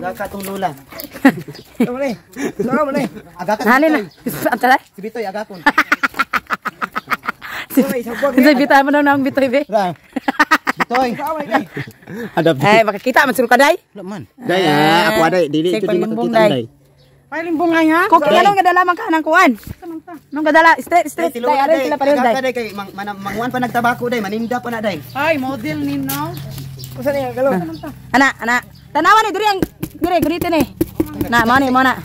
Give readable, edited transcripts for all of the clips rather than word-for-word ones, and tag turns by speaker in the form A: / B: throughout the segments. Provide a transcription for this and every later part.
A: Agaka tong lula.
B: Saka mo na eh.
A: Agaka si
C: Nani na.
A: Bitoy.
C: Ang tala.
A: Si Bitoy, agakon.
C: Si bitay mo na ang bitoy be.
A: Ra. Bitoy. Adap.
C: Eh, makakita man sila kaday.
A: Wala man. Day ah, ako aday dili
C: Sige,
A: ito di
C: palimbong,
A: makakita
C: day.
A: day.
D: Palimbong nga nga.
C: Kung anong gadala man ka ng kuan? Anong gadala? Straight, straight. Day, aray sila pareho
A: Agaka
C: day.
A: day kay manguan pa nagtabako day, maninda pa na day.
D: Ay, model ni no.
B: Usa niya galo.
C: Ana, ana. Tanawan ni diri ang diri gunitin ni. Na, mo ni, mo na.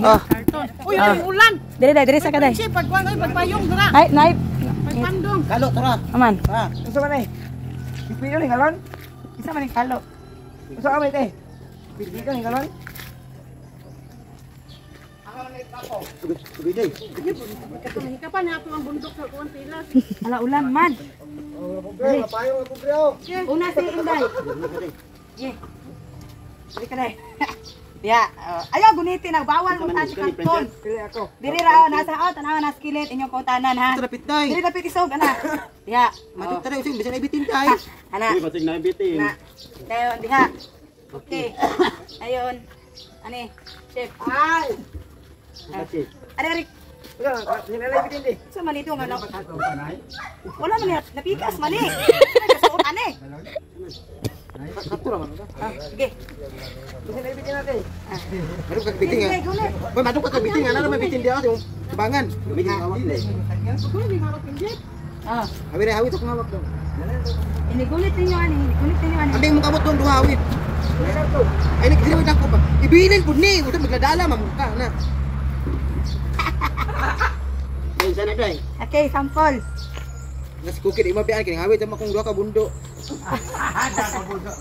C: Oh,
D: Uy, ay, ulan.
C: diri day, diri sa kaday.
D: Siya, pagkuhan, oy, pagpayong, dara.
C: Ay, nay.
D: Pagpandong.
A: Kalo tora.
C: Aman.
A: Ah.
B: Usa man eh. Pipilo ni galon.
C: Isa man ni kalo.
B: Usa ka man eh. Pipilo ni galon.
A: Uy day.
D: Hikapan niya ito ang bundok sa kuwan pilas.
C: Ala ulan man.
B: Pobre, mapayong ang pobre oh.
C: Una si Inday. Ye. Diri ka day. Ya, oh. Ayaw gunitin na bawal mo sa karton.
B: Pili ako.
C: Diri ra oh, nasa oh, tanawa na skillet inyong kutanan ha.
A: Ito dapit day.
C: Diri dapit isog ana. Ya.
A: Matut tayo using bisan ibitin day.
C: Ana.
E: Uy, basig na ibitin.
C: Na. Dayon diha. Okay. Ayon. Ani, chef.
B: Ay.
C: Ari ari.
B: Usa sinalay bitin di.
C: Sa man ito nga na. Wala man niya, napikas man eh. Nagasuot ani. Ah, sige.
B: Usa bitin natin.
A: Maduk ka bitin nga.
C: Sige, gulit.
A: Boy, maduk ka bitin nga. Ano may bitin di ako yung bangan.
C: Ah,
A: Hawi na hawi to kung hawak dong.
C: inigulit ninyo ani, inigulit ninyo ani.
A: Ambing mong kamot dong duha hawit. Ay nagdiriwit ako pa. Ibilin pud ni, usa magladala man ka na.
E: Day, sana day.
C: Okay, sample.
A: Nas kukit ima bian kini hawit sama kung duha ka bundo.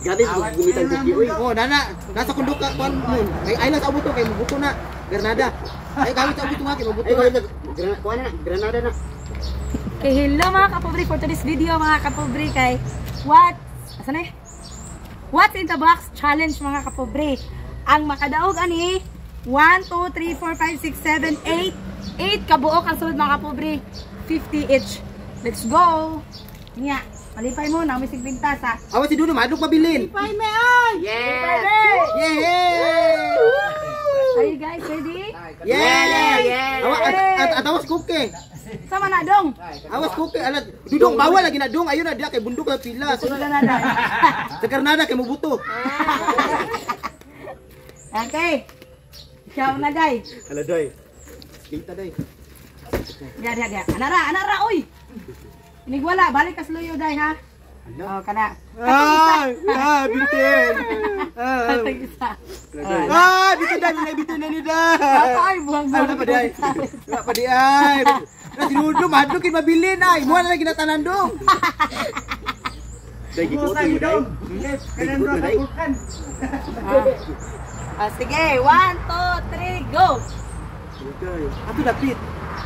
E: Grabe gumitan kuki uy.
A: Oh, nana, nasa kundok ka kuan mun. Ay ay lang sa abuto kay mabuto na. Granada. Ay kawit sa abuto nga kay mabuto
E: Ay,
A: na.
E: wala kuan na, Granada na.
C: Okay, hello mga kapobre for today's video mga kapobre kay what asan eh? What's in the box challenge mga kapobre. Ang makadaog ani 1 2 3 4 5 6 7 8 8 kabuok ang sulod mga kapobre, 50 each. Let's go. Nya, malipay mo na may sigbintas ha.
A: Awa si Dudo maduk mabilin.
D: Pay me, ay!
E: Yeah!
A: Yeah!
C: Are you guys ready?
A: Yeah!
E: Yeah!
A: Awa at awas kuke.
C: Sama na dong.
A: Awas kuke ala Dudong bawal lagi na dong ayo na diya kay bundok na pila.
C: Sunod na na.
A: Sa Granada kay mabuto.
C: Okay. Ikaw na day.
A: Ala day. Kita day.
C: Diya, diya, diya. Anara, anara, oy! Inigwala, balik ka sa luyo, day, ha? Oh, kana.
A: Ah, ah, bitin. Ah,
C: Katong isa.
A: ah, bitin day, may bitin na ni day.
C: Ay, buwang
A: Ay, wala pa day. Wala pa di ay. Na si Dudo madlok kay mabilin ay. Mo na lagi natanan dong.
E: Day gikuot mo day.
B: Kanang
E: na,
B: sa
E: day.
B: bulkan.
C: Ah, sige, 1, 2, 3, go!
A: Ato dapit.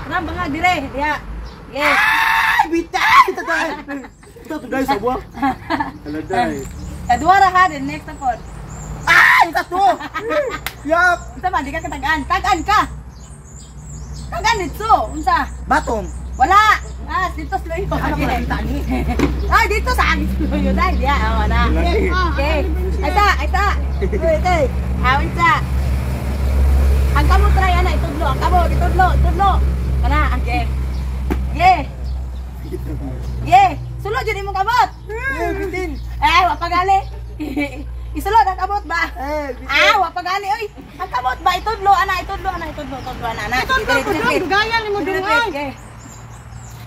C: Kanang bangag, dire, diya. Yes.
A: Ay, bitin. Tatay. Ito to day sa buwa.
E: Ala day.
C: Kaduha ra ha, then next na pod.
A: Ay, ito. Yap.
C: Unsa man, di ka katagaan. Tagaan ka! Tagaan dito! Unsa?
A: Batong.
C: Wala! Ah, dito sa luyo. Ay, dito sa akin sa luyo. Dahil, diya, oh, na. Okay. Ay, ta, ay, ta.
B: Uy, tay.
C: Ah, unsa? Ang kamo try ana itudlo, ang kamo itudlo, itudlo. Kana, okay. Ye. Ye, sulod jud imong kamot.
A: Eh, bitin.
C: Eh, wa pagali. Isulod ang kamot ba?
A: Eh, bitin.
C: Ah, wa pagali oy. Ang kamot ba itudlo ana, itudlo ana, itudlo, itudlo ana ana.
D: Itudlo, itudlo, dugayan ni mo dungay.
C: Okay.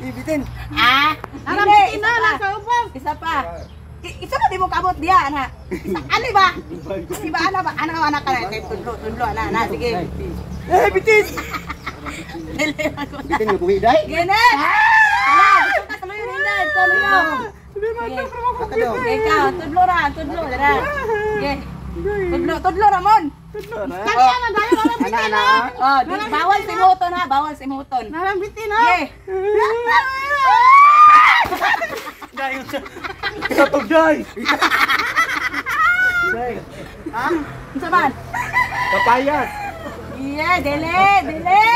A: Eh, bitin.
C: Ah,
D: Aram,
C: dili,
D: bitin
C: isa
D: na,
C: pa.
D: nasa ubang.
C: Isa pa. Isa na di mo kamot diya ana. Isa, ano ba? Ano ba ana ba? Ana ana ka na tudlo, tudlo ana ana sige.
A: Eh, bitin.
C: Dili ako.
E: Bitin mo kuwi day.
C: Gini! Wala, dito ka sa luyo ninda, sa luyo.
A: Baka daw.
C: Okay, ikaw, tudlo ra, tudlo ra. Okay. Tudlo, tudlo Ramon.
D: Kanya na, dayon, aram
E: Ana
D: bitin
E: ana.
D: na.
C: Oh, bawal si Muton ha, bawal si Muton.
D: Naram bitin na.
C: Okay.
E: Sa tugday.
C: Unsa man?
E: Papayas.
C: Yeah, dili, dili.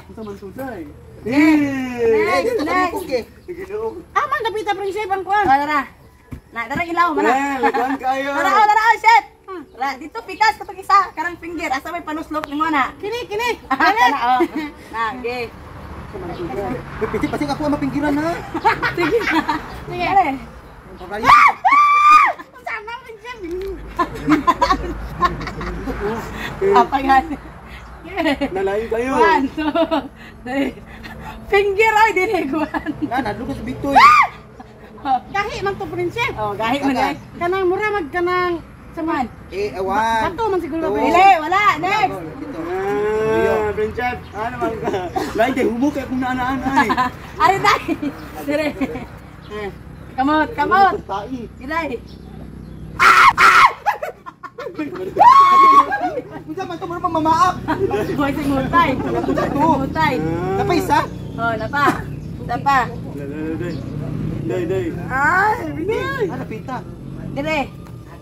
E: Unsa man tugday?
A: Eh,
C: Next,
A: dito sa
C: next.
A: kuke.
D: Ah, man, dapita, prinsip, ang kuwan.
C: Oh, tara. Na, tara ilaw man.
E: Eh, lagan kayo.
C: Tara, oh, tara, oh, shit. Ra, dito pikas katong isa, karang finger asa may panuslok nimo na.
D: Kini, kini.
C: Kana oh. Na, ge.
A: Pipiti pasig ako ang mapinggiran ha.
C: Sige. Sige. Ale.
D: Sana prinsip.
C: Apagan.
E: Nalayo kayo.
C: 1, 2, 3. Finger ay dili kuan.
A: Na, nadlok sa bitoy.
D: Gahi man to prinsip.
C: Oh, gahi man eh.
D: Kanang mura mag kanang
C: Saman.
A: Eh, one.
D: Bato man siguro
A: Two.
D: ba?
C: Dili, wala. Next.
A: Dito.
E: Ah, Prinsip. Ano man ka? Lain kay hubo kay kung naanaan ay.
C: Ari dai. Dire. Kamot, kamot.
E: Tai.
C: Gilay.
A: Unsa man to mura pang mamaak.
C: Boy si Mutay. Mutay.
A: Napay isa?
C: Oh, napa. Napa.
E: Day, day, day.
B: Ay, bitin.
A: Ah, napita.
C: Dire.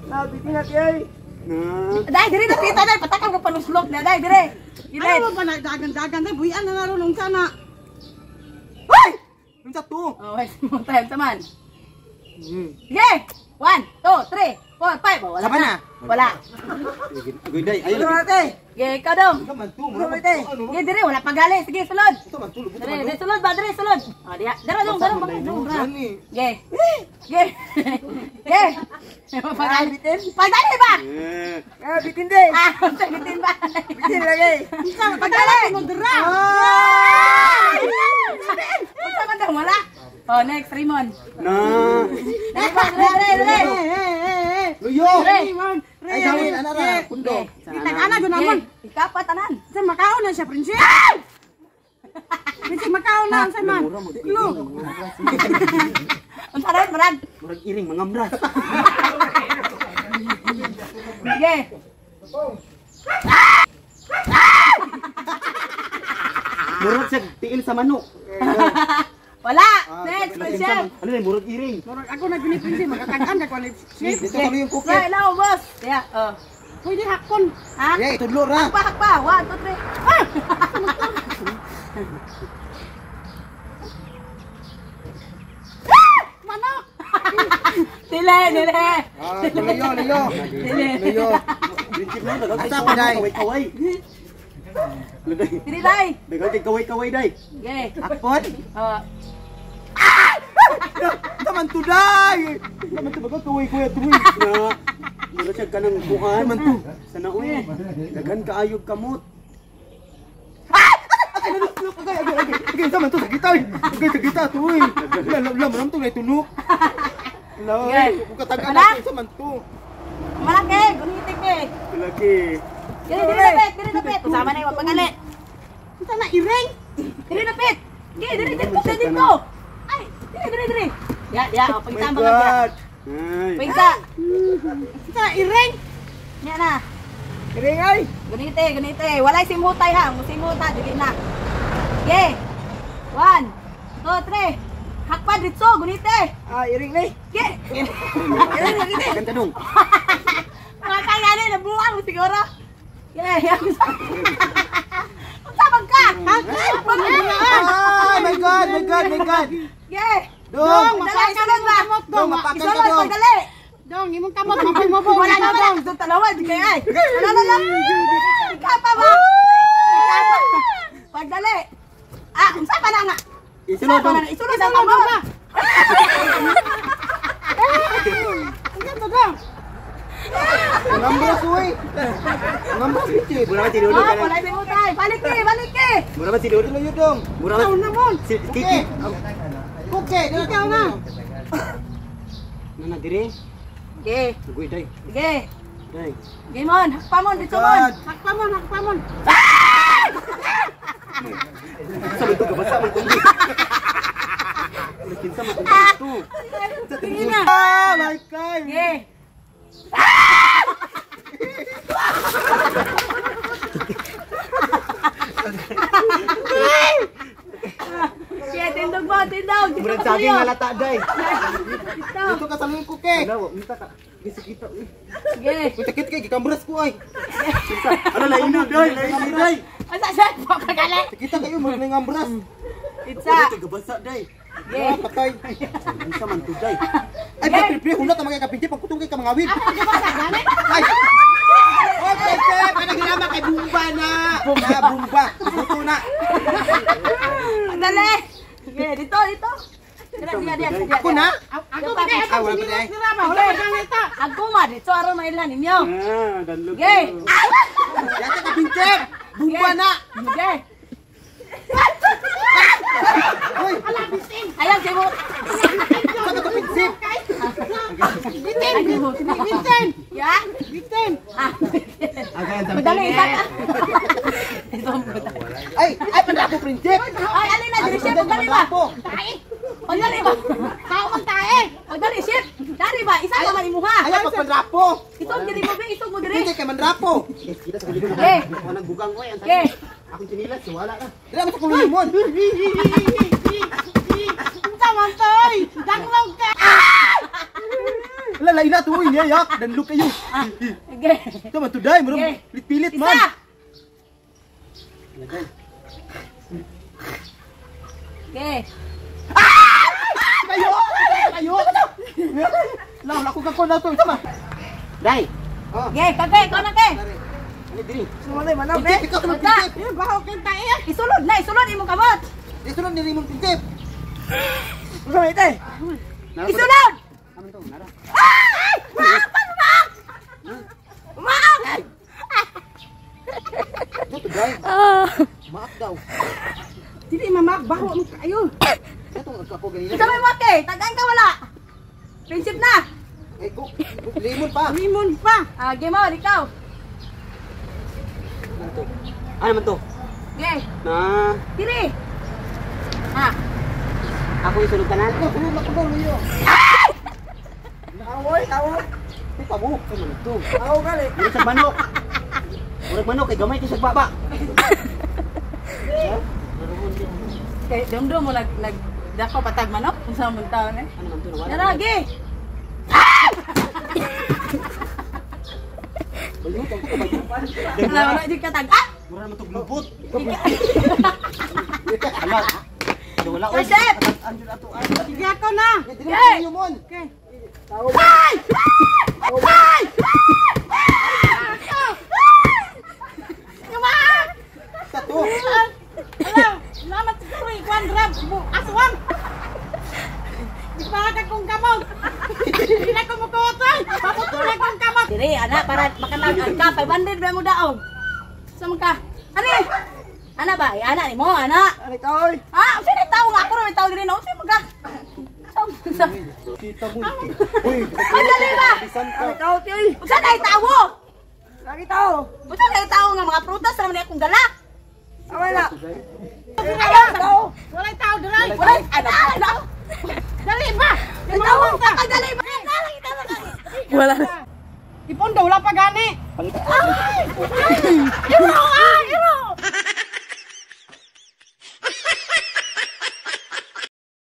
B: Na, bitin na ay.
E: Na.
C: Dai, dire napita dai patakam ko panuslok na dai dire. Gilay.
D: Ano ba na dagan-dagan day buyan na naron unsa na.
A: Ay! Unsa to?
C: Oh, boy si Mutay taman. Sige. 1, 2, 3, 4, 5. Oh, wala
A: Sama
C: na.
A: na?
C: Wala.
E: Agoy day, ayo
B: Ano
E: lagi.
B: ate?
C: Sige, ikaw dong.
A: Unsa man to? Mura
B: Ano,
A: pang ano?
C: Sige, dire wala pagali. Sige, sulod.
A: Unsa man to? Lubot
C: Dire,
A: man
C: dire
A: to.
C: sulod ba dire sulod. Oh, diha. Dara dong, dara dong, dong.
A: Gani.
C: Sige. Sige. Sige. Pagali. Pagali ba?
E: Eh.
B: Ah, bitin day.
C: Ah, bitin ba?
B: Bitin lagi.
D: Unsa pagali mo dira.
C: Unsa man daw wala? Oh, next Raymond.
E: Na.
C: Raymond, dali, dali.
D: Eh, eh, eh, eh.
A: Luyo.
C: Dali.
A: Ay, gawin ana ra kundo.
D: Itag-ana jud namon.
C: Ikapat tanan.
D: Sa makaon na siya prinsip. Prinsip makaon na unsa man. Lo.
C: Unsa ra marag?
E: Murag iring mangamras.
C: Sige.
E: Murag siya tiil sa manok.
C: Wala. Next, question.
E: Ano na murag iring.
D: Murag ako na gini prinsip makatag-an ka kuan
A: Dito kami yung kuki.
C: Right, ilaw, boss. Yeah, oh.
D: Pwede hakon.
C: Ha?
A: Yeah, tudlo ra.
C: Hakpa, hakpa. 1, 2, 3. Ah!
D: Manok.
C: Dili, dili.
A: Ah, luyo, luyo.
C: Dili.
A: Luyo.
E: Prinsip na dagang
A: Asa pa, day?
E: kaway-kaway. Day.
C: Dili, day.
E: Dagang kay kaway-kaway day.
C: Sige.
A: Akpon?
C: Oh.
A: Unsa man to day?
E: Unsa man to baga kaway-kaway tuloy. Na. Murag siya kanang kuan.
A: man to?
E: Sa naoy. Daghan kaayog kamot.
A: Agay, agay, agay. Agay, unsa man to sakita oy. Agay sakita to oy. La la la man to lay tunok. La,
C: Sige.
A: kung katag-an
C: Wala?
A: unsa man to?
C: Malaki, gunitik eh.
E: Laki.
C: Dili, dili napit, dili napit. Usama na yung mapagali.
D: Unsa na iring?
C: Dili napit. Sige, dili dito, dili dito. Ay, dili, dili, dili. Ya, ya, oh,
E: My
C: pagtambang ka.
E: God. Ay.
C: Pagta.
D: Unsa na iring?
C: Nya na.
B: Iring ay.
C: Gunite, gunite. Walay simhutay ha. Musimhuta, dili na. Sige. 1, 2, 3. Hakpa dito, gunite.
B: Ah, iring ni.
C: Sige.
B: Iring lagi ni.
E: Ganda dong.
C: Mga kaya ni, nabuang mo siguro. Yeah, Unsa man ka? Hakpa
A: Ah, my God, my God, my God.
C: Yeah.
A: Dong,
C: Dali, isulod ba?
A: Dong, mapakan ka
C: Isulod,
A: dong.
C: pagdali.
D: Dong, imong kamot mapoy mo po.
C: Wala na, wala. Doon talawa, di kaya ay. Wala na lang. Ikaw pa ba? Ikaw pa. Pagdali. Ah, unsa pa na nga?
E: Isulod
C: Unsa pa
E: dong.
C: na nga? Isulod ang kamot.
D: Unsa to dong?
A: Ngambras oy. Ngambras bitch.
E: Mura man si Lolo
C: Ah,
E: kanang.
C: wala si Mutay. Balik eh, balik eh.
E: Mura man si Lolo.
A: Luyo dong.
E: Mura man.
D: Taon na mon.
E: Si Kiki.
A: Kuki,
D: Ikaw na.
E: Nana dire.
C: Sige,
E: Agoy day.
C: sige.
E: Day.
C: Sige mon, hakpa mon, dito mon.
A: God.
D: Hakpa mon, hakpa mon.
E: Sa man to gabasa man to. Kinsa man to.
D: Sige na.
A: Ah, my God.
C: Sige. Sige, tindog mo, tindog. Dito
E: Murag
C: ka
E: saging
C: sa'yo.
E: nga lata day.
C: Dito.
A: Dito ka sa luyong kuki.
E: Wala, wa unta ka. Gisikita. Uy.
C: Sige.
A: Kutakit kay gikambras ko ay.
E: Ano lain na day, lain na day.
C: Asa siya? Pagkakali.
A: Kita kayo mo nang ngambras.
C: Itsa.
E: Wala kay gabasa day.
C: Sige.
A: Ah, patay.
E: Unsa man to day.
A: Ay, pre, pre, hunat ang mga kapinti pagkutong kay kamangawid.
D: Gabasa gani.
A: Ay. Bumba na! Na, bumba! Buto na!
C: Dali. Sige, dito, dito. Diya, diya, diya.
A: Ako na?
D: Ako ba kay
A: Ah,
D: ako
A: wala pa
D: sinilas
A: di ay.
D: nila ba? Wala pa ita.
C: Ako ma, dito aron mailan ninyo.
E: Ah, danlog.
C: Sige.
A: Yata ka, Prinsip! Bumba na!
C: Sige.
A: Uy!
C: Ayan, sige mo.
A: Saan ka to, Prinsip?
D: Bitin! Bitin!
C: Ya.
D: Bitin!
C: Ah.
E: Agayan sa
C: Madali, isa ka. Ito ang buta.
A: Ay! Ay, pandapo, Prinsip!
C: Ay, alin na, diri chef, pagdali ba?
A: Pandapo!
C: Pagdali ba?
D: Tao man tae!
C: Pagdali, chef. Dari ba? Isa ka man imuha.
A: Ayaw pagpandrapo!
C: Isog diri mo, be. Isog mo diri.
A: Hindi kay mandrapo!
C: Okay.
E: Walang bugang ko eh. Ang
C: Okay.
E: Akong sinilas, wala na.
A: Dila mo sa kulimon!
D: Unsa man toy? Daglog ka!
A: Wala, lain na to, uy! Niyayak! Danlog kayo!
C: Okay.
A: Ito man to die!
C: Okay.
A: Pilit-pilit
C: Isa.
A: man!
C: Okay.
A: Kayo! Kayo! Wala, wala ko kakon na to. Ito ma!
E: Dai.
C: Okay, kagay, ikaw na kay.
E: Ano diri?
B: Sumali man na,
A: Prinsip, ikaw naman,
C: Bata.
A: Prinsip!
D: Eh, baho kay tae!
C: Isulod na, isulod imong kamot.
A: Isulod ni Raymond, Prinsip!
B: Unsa man ite?
C: Isulod.
E: Aman to, nara.
C: Ay! Umaak! Umaak! Umaak!
A: Ito to die. Maak daw.
D: Dili mamak baho man kayo.
A: Ito ang ako ganina.
C: Isa may wake, tagaan ka wala. Prinsip na.
A: Eh, go. Lemon pa.
D: Limon pa.
C: Ah, game on, ikaw.
E: Ano to? Ano man to?
C: Okay,
E: Na,
C: diri. Ah,
E: ako isulod tanan.
A: Ako, sulod na ko daw, Leo.
B: Awoy, tawo.
A: Ay, pabo.
E: Ano man to?
B: Tawo gali.
E: Murag sa manok. Murag manok kay gamay kay sa baba.
C: kay dumdum mo nag nag dako patag manok kung saan mong taon eh.
E: Ano man to nawala?
C: Dara, ge. Wala wala di katag. Ah!
E: Murag naman to glubot. Ala. Wala oy.
C: Prinsip!
E: Anjud ato ay.
D: Sige ako na.
A: Dili mo lemon.
D: Okay.
C: Ay! Ay! Yumaak!
A: Sa to.
D: Ala, salamat siguro ikuan grab aswang. Di pa ka kong kamot. Di na ko mukutoy. Paputoy kong kamot.
C: Dire, ana, para makatag ka, 500 ba mo daog? Sa man ka? Ani? Ana ba? Ay, ana ni mo, ana.
B: Ani taoy.
C: Ah, unsa ni tawo nga ako ra may tawo diri no? Unsa man ka? Sa
A: Kita mo. Uy,
C: Ay, dali ba?
A: bisan ka.
B: Ani tawo tiy.
C: Unsa na tawo?
B: Lagi tawo.
C: Unsa na tawo nga mga prutas ra man ni akong dala?
B: Away na.
C: Ayaw,
B: Tawo.
D: Walay tao diri.
C: Wala, ana, ana.
D: Dali ba?
C: Tawo ka dali ba? Wala.
D: Ipondo wala pa gani.
C: Ay!